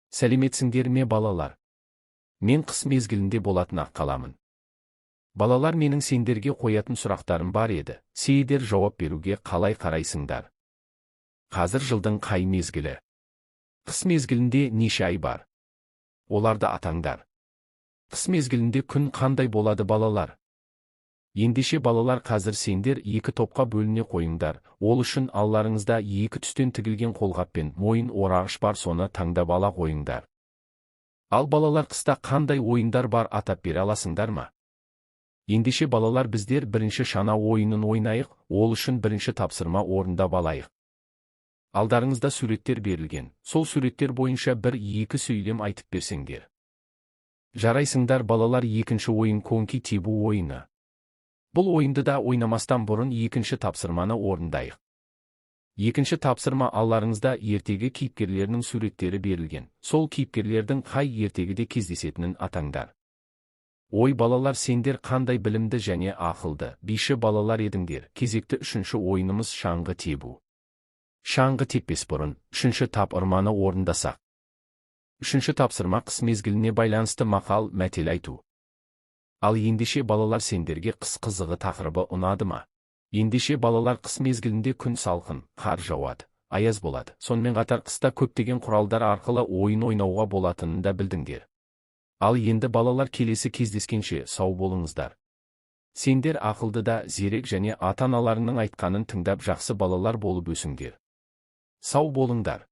Сәлеметсіңдер ме, балалар? Мен қыс мезгілінде болатын Аққаламын. Балалар, менің сендерге қоятын сұрақтарым бар еді. Сендер жауап беруге қалай қарайсыңдар? Қазір жылдың қай мезгілі? Қыс мезгілінде неше ай бар? Оларды атаңдар. Қыс мезгілінде күн қандай болады, балалар? Ендеше, балалар, қазір сендер екі топқа бөліне қойыңдар. Ол үшін алларыңызда екі түстен тігілген қолғап пен мойын орағыш бар, соны таңдап ала қойыңдар. Ал, балалар, қыста қандай ойындар бар, атап бере аласыңдар ма? Ендеше, балалар, біздер бірінші шана ойынын ойнайық. Ол үшін бірінші тапсырма орындап алайық. Алдарыңызда суреттер берілген. Сол суреттер бойынша бір екі сөйлем айтып берсеңдер. Жарайсыңдар, балалар! Екінші ойын – коньки тебу ойыны. Бұл ойынды да ойнамастан бұрын екінші тапсырманы орындайық. Екінші тапсырма: алларыңызда ертегі кейіпкерлерінің суреттері берілген. Сол кейіпкерлердің қай ертегіде кездесетінін атаңдар. Ой, балалар, сендер қандай білімді және ақылды биші балалар едіңдер! Кезекті үшінші ойынымыз – шаңғы тебу. Шаңғы теппес бұрын үшінші тапсырманы орындасақ. Үшінші тапсырма – қыс мезгіліне байланысты мақал мәтел айту. Ал ендеше, балалар, сендерге қыс қызығы тақырыбы ұнады ма? Ендеше, балалар, қыс мезгілінде күн салқын, қар жауады, аяз болады. Сонымен қатар қыста көптеген құралдар арқылы ойын ойнауға болатынын да білдіңдер. Ал енді, балалар, келесі кездескенше сау болыңыздар. Сендер ақылды да зерек және ата аналарыңның айтқанын тыңдап, жақсы балалар болып өсіңдер. Сау болыңдар.